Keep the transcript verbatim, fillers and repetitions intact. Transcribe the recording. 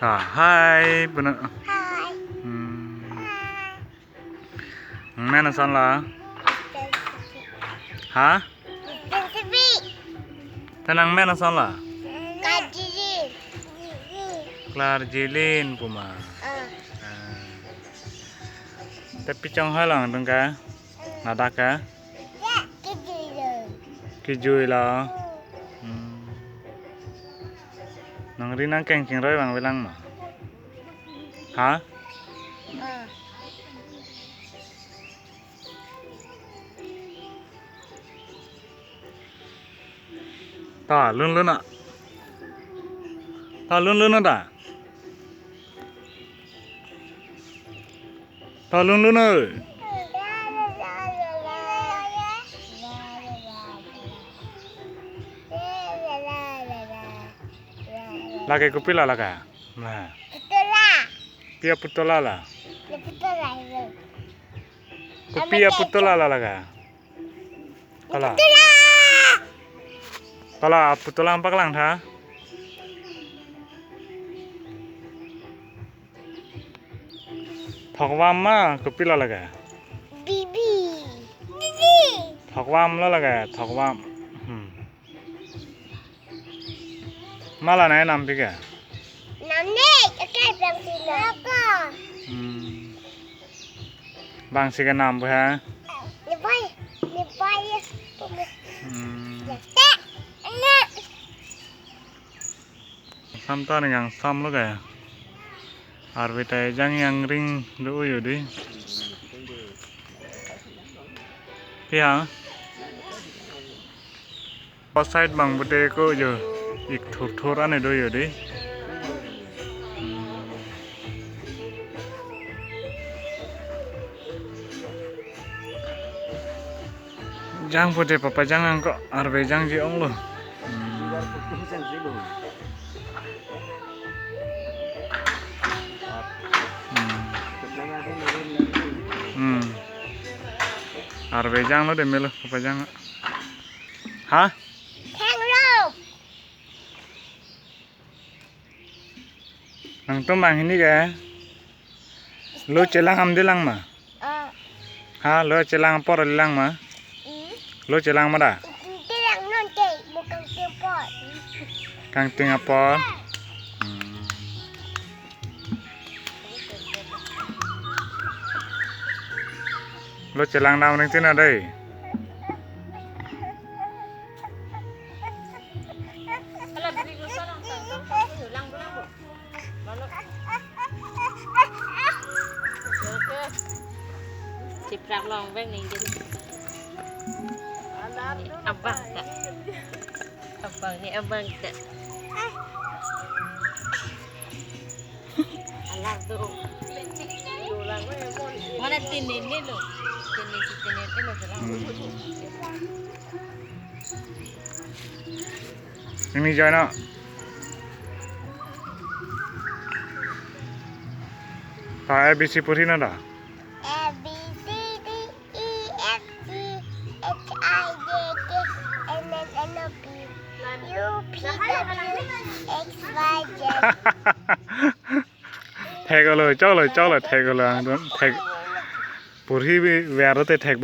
Ah, hi, puna. Hi. Hmm. Hi. Nang men ason la? Tensibi. Ha? Tensibi. Ta nang men ason la? Klarjilin. Klarjilin puma. Ah. Ah. Ta pi chonghoi lang dong ka? Ladak ka? Ya, kejui lo. Kejui lo. Hmm. Nangri nangkeng chingroi vangvelang ma? Ha? Ah. Ta lunlun a. Ta lunlun a ta. Ta lunlun a. Lake kopi la lake? Nah. Putola. Pi aputola la? Putola. Kopi aputola la lake? Kala. Putola. Kala, putola nangpaklang tha. Thokvam ma, kopi la lake? Bibi. Bibi. Thokvam la lake, thokvam. Hmm. Ma la nai nam pi ke? Nam ne, akai bangsi na ko. Hmm. Bangsi ke nam pu ha? Nepai, nepai. Hmm. Te, ne. Sam ta ning angsam lo ke. Arve ta ejang jangring do yo di. Pi ha? O side bang pute ko yo, ik thurthur ane do yo di. Jang pute papajang angko arve jangji onglo. Hmm. Hmm. Hmm. Arve janglo de melo papajang. Ha? Thenglo. Nangtum banghini ke? Lo chelang amde lang ma? Ah. Ha, lo chelang apor lang ma? Hmm? Lo chelang ma da? Chelang non ke, mo kangting apor. Kangting apor. Hmm. Lo chelang dam ring tin adai. Chiprak long vek ning din. Abang ta. Abang ni abang ta. Alar tu. Mana tinin ni lo. Tinin si tinin ni lo. Hmm. Ini join no. Ta A B C puri no da? A B C D E F G H I J K L M N O P Q Q R S T U V W X Y Z. Thek lo, chok lo, chok lo, thek lo, ang dun, thek. Puri bi, biar te thek bom.